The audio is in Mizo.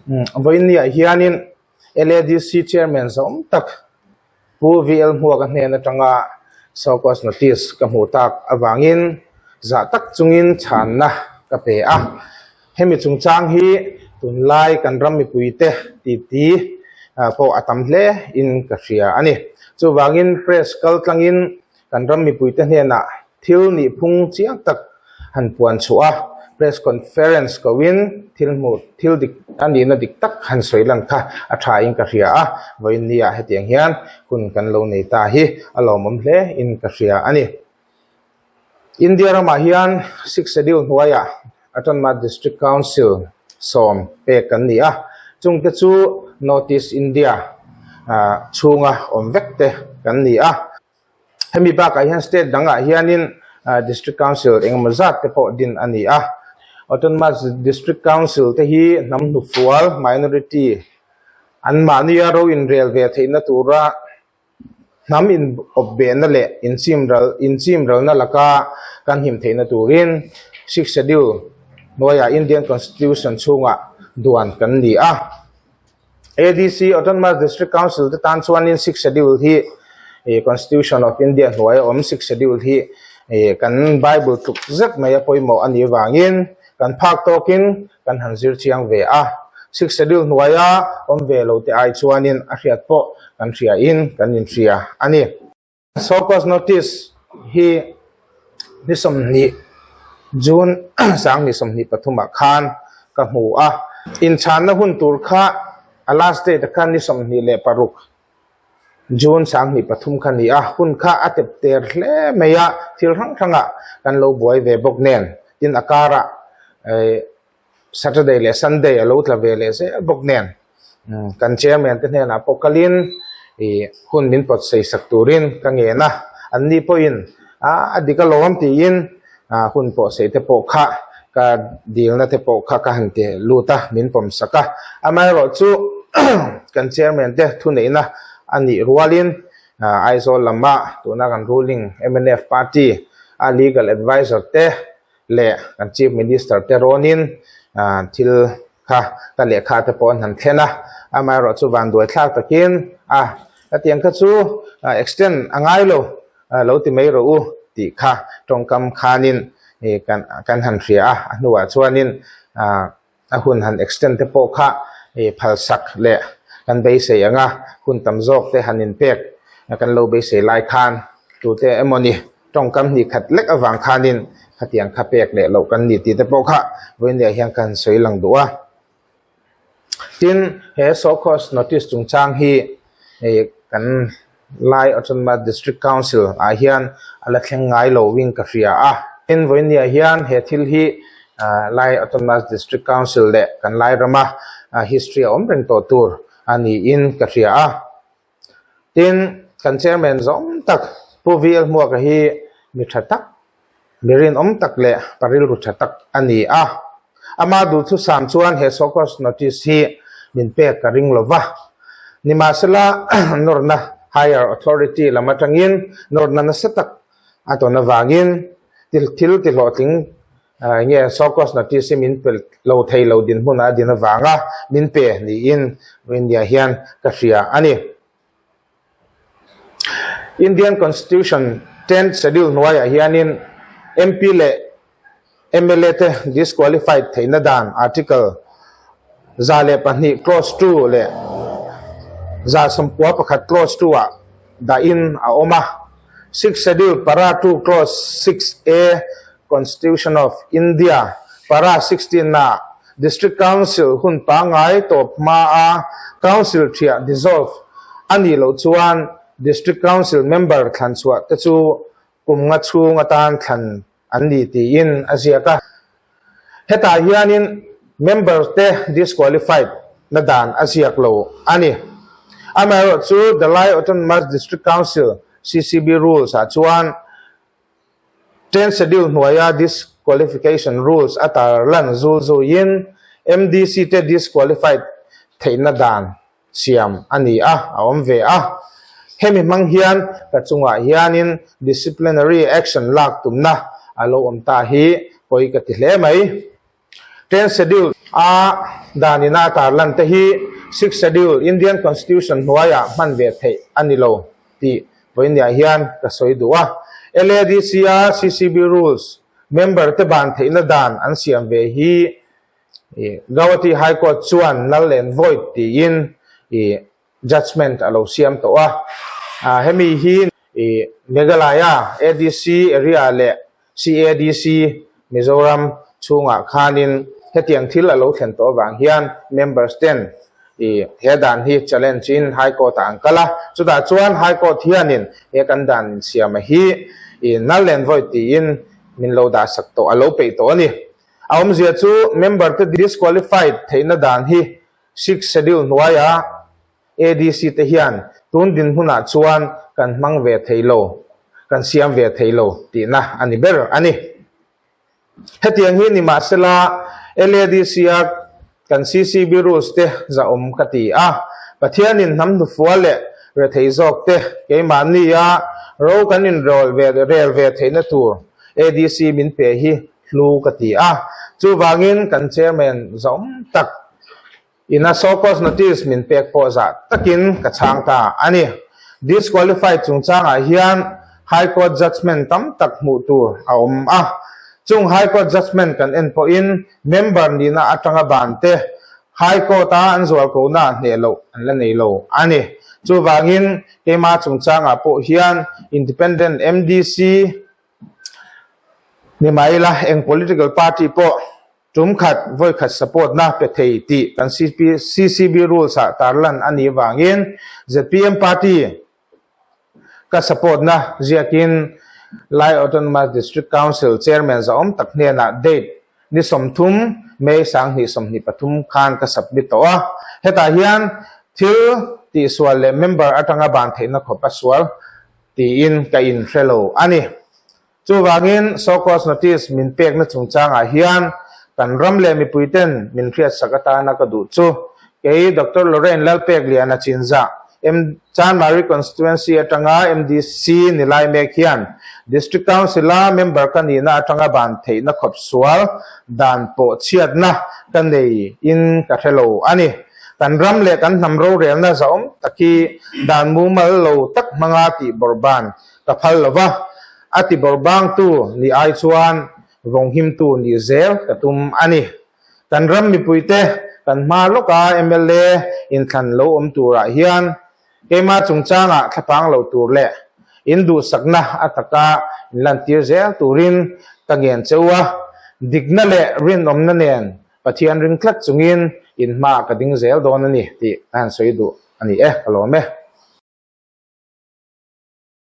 Vawiinniah hianin LADC Chairman zawm tak Pu VL Hmuaka hnen atanga Show Cause Notice ka hmuh tak avangin zah tak chungin chhanna ka pe a. Hemi chungchang hi tunlai kan ram mipuite titi pawh a tam hle in ka hria a ni. Chuvangin press kal tlangin kan ram mipuite hnenah thil nihphung chiang tak han puan chhuah a, press conference koin thil hmuh thil dik a nihna dik tak han sawi lan kha a tha in ka hria a, vawiin nia hetiang hian hun kan lo nei ta hi a lawmawm hle in ka hria a ni. India ramah hian Sixth Schedule hnuaiah Autonomous District Council sawm pek kan ni a, chungte chu North East India chhunga awm vek te kan ni a. Hemi bakah hian state dangah hianin District Council engemaw zat te pawh din a ni a. Autonomous District Council te hi hnam hnufual, minority, anmahnia ro inrel ve theihna tura Hnam inawpbehna leh inchimralna laka kan him theihna turin Sixth Schedule hnuaiah Indian Constitution chhungah duan kan ni a. ADC, Autonomous District Council, te tan chuanin Sixth Schedule hi Constitution of India hnuaia awm Sixth Schedule hi kan Bible tluk zet mai a pawimawh a nih avangin kan phak tawkin kan han zir chiang ve a, Sixth Schedule hnuaia awm ve lo te ai chuanin a hriat pawh kan hria in kan inhria a ni. Show cause notice hi ni 20 June 2023 ah khan ka hmu a, inchhanna hun tur kha a last date ah khan ni 26 June 2003 kha ni a, hun kha a tep ter hle mai a, thil hrang hrangah kan lo buai ve bawk nen, tin a karah Saturday leh Sunday a lo tla ve leh zel bawk nen, kan chairman te hnenah pawh kalin hun min pawt sei sak turin ka ngen a, anni pawhin a dik alawm tiin hun pawh sei te pawh kha ka dilna te pawh kha ka han ti lut a, min pawm sak a. Amaherawh chu kan chairman te thuneihna a nih rualin Aizawl lama tuna kan ruling mnf party a legal advisor te leh kan chief minister te rawnin thil kha ka lehkha te pawh an han thlen a, amaherawh chu vanduai thlak takin a hetiang kha chu extend a ngai lo. lo ti mai rawh u tih kha tawngkam khanin ih kan kan han hria a, a hnuah chuanin ah a hun han extend te pawh kha ih phalsak leh kan beisei ang a, hun tam zawk te han inpek kan lo beisei lai khan tute emawni tawngkam hnih khat lek avang khanin khatiang kha pek leh loh kan ni tih te pawh kha vawiinah hian ka han sawi lang duh a. Tin, he show cause notice chungchang hi kan Lai Autonomous District Council ah hian a la thleng ngai lo wing ka hria a. Tin, vawiinniah hian he thil hi Lai Autonomous District Council leh kan Lai rama history a awm reng tawh tur a niin ka hria a. Tin, kan chairman zawng tak Pu VL Hmuaka hi mi tha tak Mi rinawm tak leh pa rilru tha tak a ni a. Ama duhthusam chuan he show cause notice hi min pek ka ring lo va. Nimahsela, nawrna higher authority lam atangin nawrna nasa tak a tawn avangin thil tihlawhtling nge show cause notice hi min pe lo thei lo dinhmun a din avanga min pe niin India hian ka hria a ni. Indian Constitution Tenth Schedule hnuaiah hianin MP leh mla te disqualified theihna dan Article 102 Clause 2 leh 191 Clause 2 ah dahin a awm a. Sixth Schedule Para 2 Clause 6A Constitution of India Para 16 ah District Council hun pangngai tawp hmaa Council thiah dissolve a nih loh chuan District Council member thlan chhuah te chu kum nga chhung atan thlan an ni tiin a ziak a. Hetah hianin member te disqualified na dan a ziak lo a ni. Amaherawhchu The Lai Autonomous District Council, CCB, Rules ah chuan Tenth Schedule hnuaia disqualification rules a tarlan zul zuiin MDC te disqualified theihna dan siam a ni a, a awm ve a. Hemi hmang hian ka chungah hianin disciplinary action lak tumna a lo awm ta hi pawi ka ti hle mai. Tenth Schedule. A dan ina a tarlan te hi Sixth Schedule Indian Constitution hnuaiah hman ve theih a ni lo tih vawinia hian ka sawi duh a. LADC a CCB Rules member te ban theihna dan an siam ve hi Gauhati High Court chuan null and void tiin judgement a lo siam tawh a. Hemi hi Meghalaya ADC area leh CADC Mizoram chhungah khanin hetiang thil a lo thlen tawh avang hian members ten he dan hi challenge in High Court ah an kal a. Chutah chuan High Court hianin he kan dan insiama hi null and void tiin min lo dahsak tawh a lo peih tawh a ni. A awmzia chu member te disqualified theihna dan hi Sixth Schedule hnuaia ADC te hian tun dinhmunah chuan kan hmang ve thei lo, kan siam ve thei lo tihna a ni ber a ni. Hetiang hi nimahsela LADC-a kan CCB rules te zahawm ka ti a, Pathianin hnam hnufual leh rethei zawk te keimahnia ro kan inrel ve rel ve theihna tur ADC min pe hi hlu ka ti a, chuvangin kan chairman zawm tak ina show cause notice min pek pawh zah takin ka chhang ta a ni. Disqualified chungchangah hian High Court judgement tam tak hmuh tur a awm a, chung High Court judgement kan en pawhin member nihna atanga ban te High Court-a an zualkonaah hneh loh an la nei lo a ni. Chuvangin keima chungchangah pawh hian Independent MDC, Nimaila eng political party pawh tum khat vawi khat support na pe thei tih kan CCB rules ah tarlan a nih vangin zpm party ka support na ziakin Lai Autonomous District Council Chairman zahawm tak hnenah date ni 30 May 2023 khan ka submit tawh a. Hetah hian thil tihsual leh member atanga ban theihna khawp a sual tiin ka inhre lo a ni. Chuvangin show cause notice min pekna chungchangah hian kan ram leh mipuiten min hriatsak atana ka duh chu kei Doctor Lorraine Lalpekliana Chinzah, M Chanmari Constituency atanga MDC ni lai mek hian District Council-a member ka nihna atanga ban theihna khawp sual dan pawh chhiatna ka nei in ka hre lo a ni. Kan ram leh kan hnam rorelna zahawm tak hi dan mumal lo tak hmanga tih bawrhban ka phal lo va, a ti bawrhbangtu nih ai chuan vawnghimtu nih zel ka tum a ni. Kan ram mipuite kan hma lawka mla inthlan lo awm turah hian keimah chungchangah thlapang lo tur leh in duhsakna a taka inlantir zel turin ka ngen cheu a, dikna leh rinawmna nen Pathian ring tlat chungin in hmaah ka ding zel dawn a ni tih ka han sawi duh a ni e, ka lawm e.